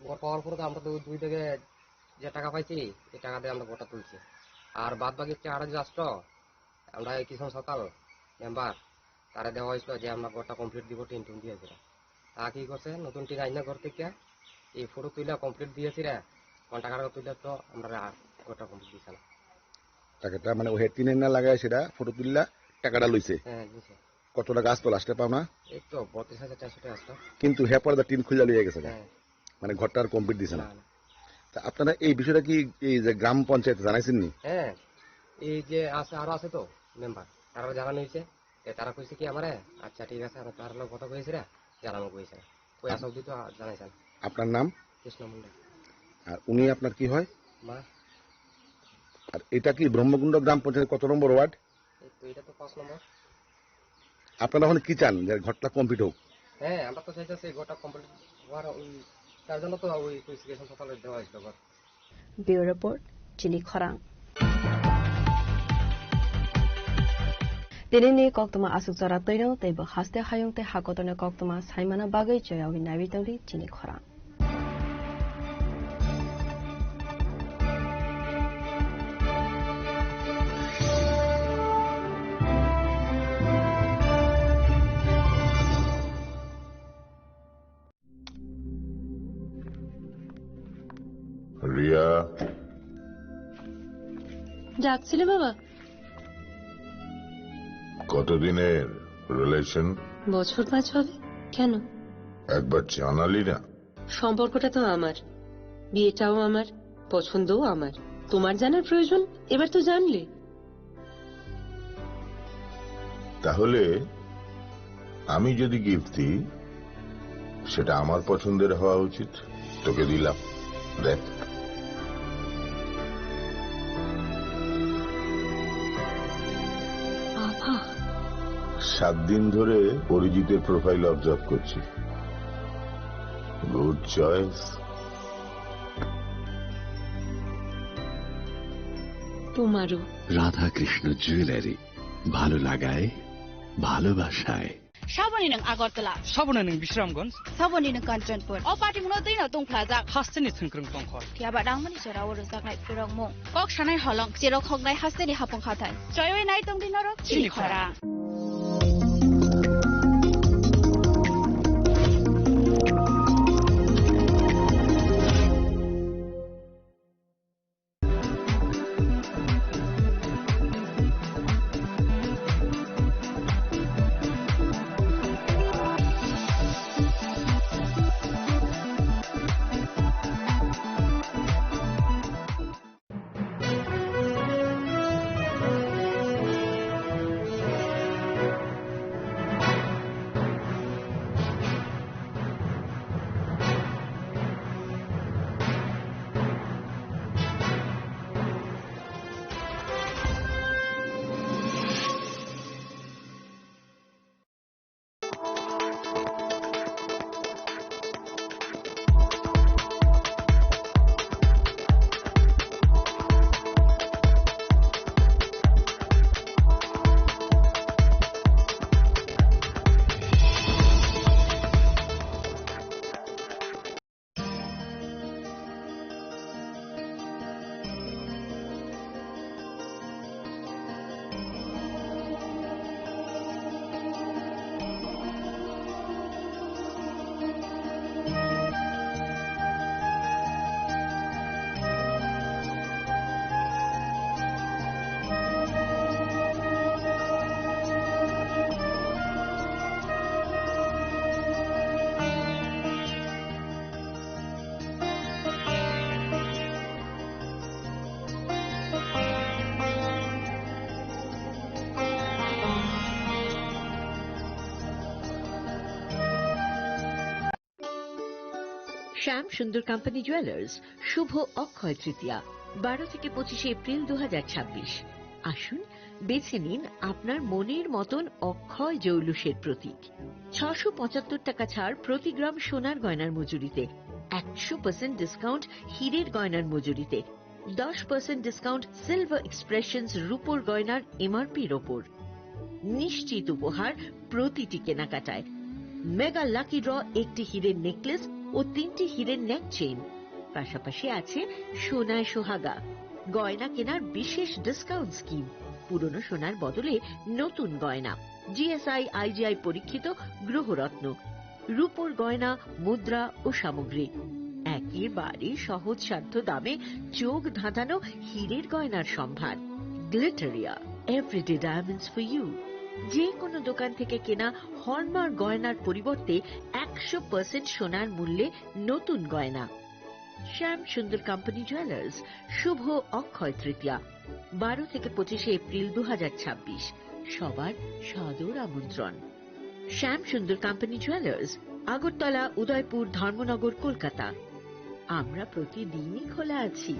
ঘর পাওয়ার পরে তো আমরা তো দুই থেকে যে টাকা পাইছি, এই টাকা দিয়ে আমরা ঘরটা তুলছি। আর বাদ বাকি চার হাজার আসতো, আমরা এই কিষাণ সকাল মেম্বার, তারা দেওয়া হয়েছিল যে আমরা ঘরটা কমপ্লিট দিব, টিন টুন দিয়ে দিলাম। তা কি করছে, নতুন টিন আইনা ঘর থেকে এই ফটো তুইলা কমপ্লিট দিয়েছি রে, কন্ট্রাক্টর তুইলা তো আমরা আর ঘরটা কমপ্লিট দিছে না। টাকাটা মানে ওই টিনের না লাগায় সেটা ফটো তুললা, টাকাটা লইছে। হ্যাঁ, নিছে। কত টাকা আসতো লাস্টে পাওনা? এই তো বত্রিশ হাজার চারশো টাকা আসতো। কিন্তু হে পরে তো টিন খুলে লইয়া গেছে গা। হ্যাঁ। মানে ঘরটা আর কমপ্লিট দিছে না। না, না। তা আপনারা এই বিষয়টা কি এই যে গ্রাম পঞ্চায়েত জানাইছেন নি? হ্যাঁ, এই যে আছে, আরো আছে তো মেম্বার, তারা জানানো হয়েছে। এ, তারা কইছে কি আমারে, "আচ্ছা, ঠিক আছে, আমি তার লগে কথা কইছি রে, জানাবো কইছে।" কই আসা অবধি তো আ-, জানাইছে না। আপনার নাম? কৃষ্ণ মুন্ডা। আর উনি আপনার কি হয়? মা। আর এটা কি ব্রহ্মকুণ্ড গ্রাম পঞ্চায়েত কত নম্বর ওয়ার্ড? এই তো, এটা তো পাঁচ নম্বর। আপনারা এখন কি চান যে ঘরটা কমপ্লিট হোক? হ্যাঁ, আমরা তো চাইতেছি ঘরটা কমপ্লিট হওয়ার, ওই, তার জন্য তো ওই স্পেসিফিকেশন সকালে দেওয়া হয়েছিল ঘর। Bureau Report, Chini Khorang. Tini ni koktwma aswk chara twino tei bo haste hayung tei hakotorni koktwma saimana bagwi choyawi naiwi tongdi Chini Khorang. Riya. ডাকছিলে বাবা? কতদিনের রিলেশন? বছর পাঁচ হবে। কেন? একবার জানালি না। সম্পর্কটা তো আমার, বিয়েটাও আমার, পছন্দও আমার। তোমার জানার প্রয়োজন, এবার তো জানলে। তাহলে আমি যদি গিফট দিই, সেটা আমার পছন্দের হওয়া উচিত। তোকে দিলাম, দেখ। বাবা। সাত দিন ধরে অরিজিতের প্রোফাইল অবজার্ভ করছি। Good choice. তোমারও। রাধাকৃষ্ণ জুয়েলারি, ভালো লাগায় ভালোবাসায়। Saboni nwng Agartala. Saboni nwng Bisramganj. Saboni nwng Kanchanpur. O patimungno twino tungphlajak. Hasteni thwngkwrwng tongkhor. Phiya ba nangmani jora o rwjaknai phirokmung. Kok sanai holong, cherok hoknai hasteni hapung hathai. Choiwi nai tongdi norok. Chini Chini khorang. Khorang. শ্যাম সুন্দর company jewellers, শুভ অক্ষয় তৃতীয়া, বারো থেকে পঁচিশে এপ্রিল দু হাজার ছাব্বিশ। আসুন, বেছে নিন আপনার মনের মতন অক্ষয় জৌলুসের প্রতীক। ছশো পঁচাত্তর টাকা ছাড় প্রতি গ্রাম সোনার গয়নার মজুরিতে, একশো পার্সেন্ট ডিসকাউন্ট হীরের গয়নার মজুরিতে, দশ পার্সেন্ট ডিসকাউন্ট সিলভার এক্সপ্রেশনস রূপোর গয়নার এমআরপির ওপর। নিশ্চিত উপহার প্রতিটি কেনাকাটায়। মেগা লাকি ড্র, একটি হীরের নেকলেস ও তিনটি হীরের নেক চেইন। পাশাপাশি আছে সোনায় সোহাগা, গয়না কেনার বিশেষ ডিসকাউন্ট স্কিম, পুরনো সোনার বদলে নতুন গয়না, জিএসআই আইজিআই পরীক্ষিত গ্রহরত্ন, রূপোর গয়না, মুদ্রা ও সামগ্রী। একেবারে সহজসাধ্য দামে চোখ ধাঁধানো হীরের গয়নার সম্ভার। Glitteria, everyday diamonds for you. যে কোনো দোকান থেকে কেনা হলমার্ক গয়নার পরিবর্তে একশো পার্সেন্ট সোনার মূল্যে নতুন গয়না। শ্যাম সুন্দর কোম্পানি জুয়েলার্স, শুভ অক্ষয় তৃতীয়া, বারো থেকে পঁচিশে এপ্রিল দু হাজার ছাব্বিশ। সবার সাদর আমন্ত্রণ। শ্যাম সুন্দর কোম্পানি জুয়েলার্স, আগরতলা, উদয়পুর, ধর্মনগর, কলকাতা। আমরা প্রতিদিনই খোলা আছি।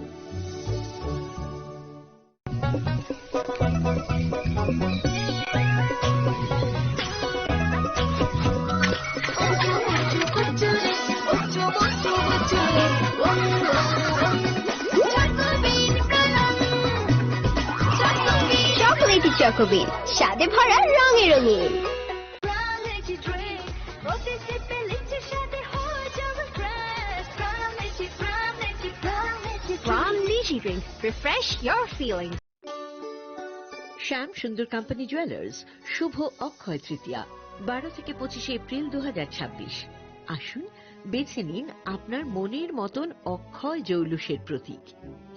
চকোবিন, স্বাদে ভরা, রঙে রঙিন। From Lychee Drink, refresh your feelings. শ্যাম সুন্দর কোম্পানি জুয়েলার্স, শুভ অক্ষয় তৃতীয়া, বারো থেকে পঁচিশে এপ্রিল দু হাজার ছাব্বিশ। আসুন, বেছে নিন আপনার মনের মতন অক্ষয় জৌলুসের প্রতীক।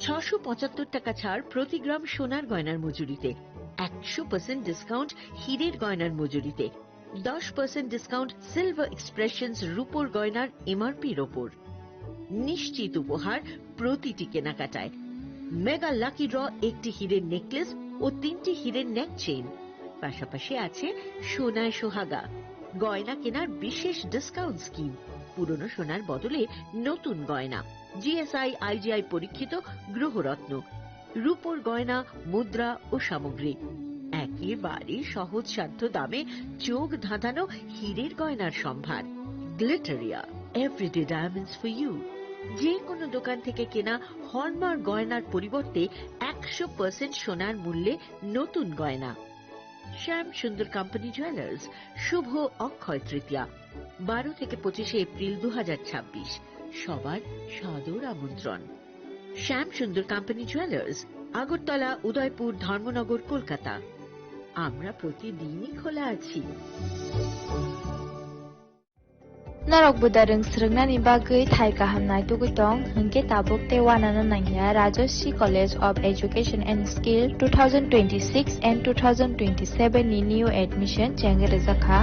ছশো পঁচাত্তর টাকা ছাড় প্রতি গ্রাম সোনার গয়নার মজুরিতে, একশো পার্সেন্ট ডিসকাউন্ট হীরের গয়নার মজুরিতে, দশ পার্সেন্ট ডিসকাউন্ট সিলভার এক্সপ্রেশনস রূপোর গয়নার এমআরপির ওপর। নিশ্চিত উপহার প্রতিটি কেনাকাটায়। মেগা লাকি ড্র, একটি হীরের নেকলেস ও তিনটি হীরের নেক চেইন। পাশাপাশি আছে সোনায় সোহাগা, গয়না কেনার বিশেষ ডিসকাউন্ট স্কিম, পুরনো সোনার বদলে নতুন গয়না, জিএসআই আইজিআই পরীক্ষিত গ্রহরত্ন, রূপোর গয়না, মুদ্রা ও সামগ্রী। একেবারে সহজসাধ্য দামে চোখ ধাঁধানো হীরের গয়নার সম্ভার। Glitteria, everyday diamonds for you. যে কোনো দোকান থেকে কেনা হলমার্ক গয়নার পরিবর্তে একশো পার্সেন্ট সোনার মূল্যে নতুন গয়না। শ্যাম সুন্দর কোম্পানি জুয়েলার্স, শুভ অক্ষয় তৃতীয়া, বারো থেকে পঁচিশে এপ্রিল দু হাজার ছাব্বিশ। সবার সাদর আমন্ত্রণ। শ্যাম সুন্দর কোম্পানি জুয়েলার্স, আগরতলা, উদয়পুর, ধর্মনগর, কলকাতা। আমরা প্রতিদিনই খোলা আছি। Norok buda rwng swrwngnani bagwi thai kaham naitugwi tong, hinkhe tabuk tei uanano nangya Rajashree College of Education and Skill two thousand twenty-six and two thousand twenty-seven ni new admission chengwi rwjakha.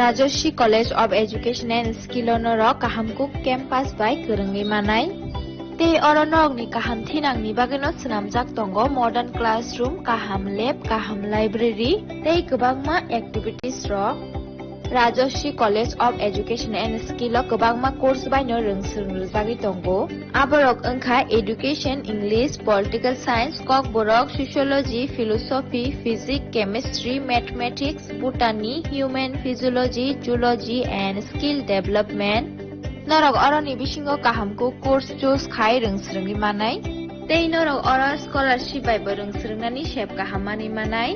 Rajashree College of Education and Skill o norok kaham kuk campus bai kwrwngwi manai. Tei oro norokni kaham thinangni bagwino swnamjak tongo modern classroom, kaham lab, kaham library tei kwbangma activities rok. Rajashree College of Education and Skill o kwbangma course baino rwng swrwng rwjagwi tongo. Aborok wngkha Education, English, Political Science, Kokborok, Sociology, Philosophy, Physics, Chemistry, Mathematics, Botany, Human Physiology, Zoology and Skill Development. Norok oroni bisingo kaham kuk course choose khai rwng swrwngwi manai. Tei norok oro scholarship bai bo rwng swrwngnani sep kaham manwi manai.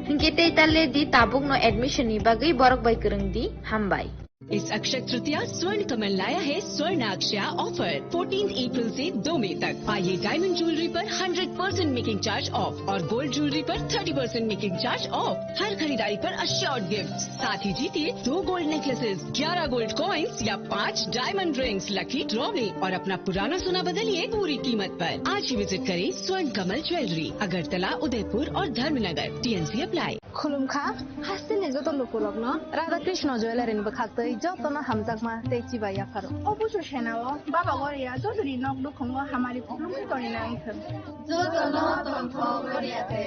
Hinkhe tei ta le di tabukno admission ni bagwi borok bai kwrwng di. Hambai. इस अक्षय तृतीया स्वर्ण कमल लाया है स्वर्ण अक्षया offer, fourteen April से दो मई तक। आइए डायमंड ज्वेलरी पर hundred percent making charge off और गोल्ड ज्वेलरी पर thirty percent making charge off. हर खरीदारी पर अश्योर्ड गिफ्ट, साथ ही जीतिए दो गोल्ड नेकलेसेस, ग्यारह गोल्ड कॉइंस या पाँच डायमंड रिंग्स। लकी ड्रॉ में और अपना पुराना सोना बदलिए पूरी कीमत पर। आज ही विजिट करें स्वर्ण कमल ज्वेलरी, अगरतला, उदयपुर और Dharmanagar. TNC apply. Khulumkha, hasteni joto lukurokno Radha Krishna Jewellery ni bwkhaktwi jotono hamjakma tei chibai yapharo. Obusu senao Baba Goria jotoni nok nukhungo hamari khulumwi tongwi nangthwng. Jotono tongthok Goria te.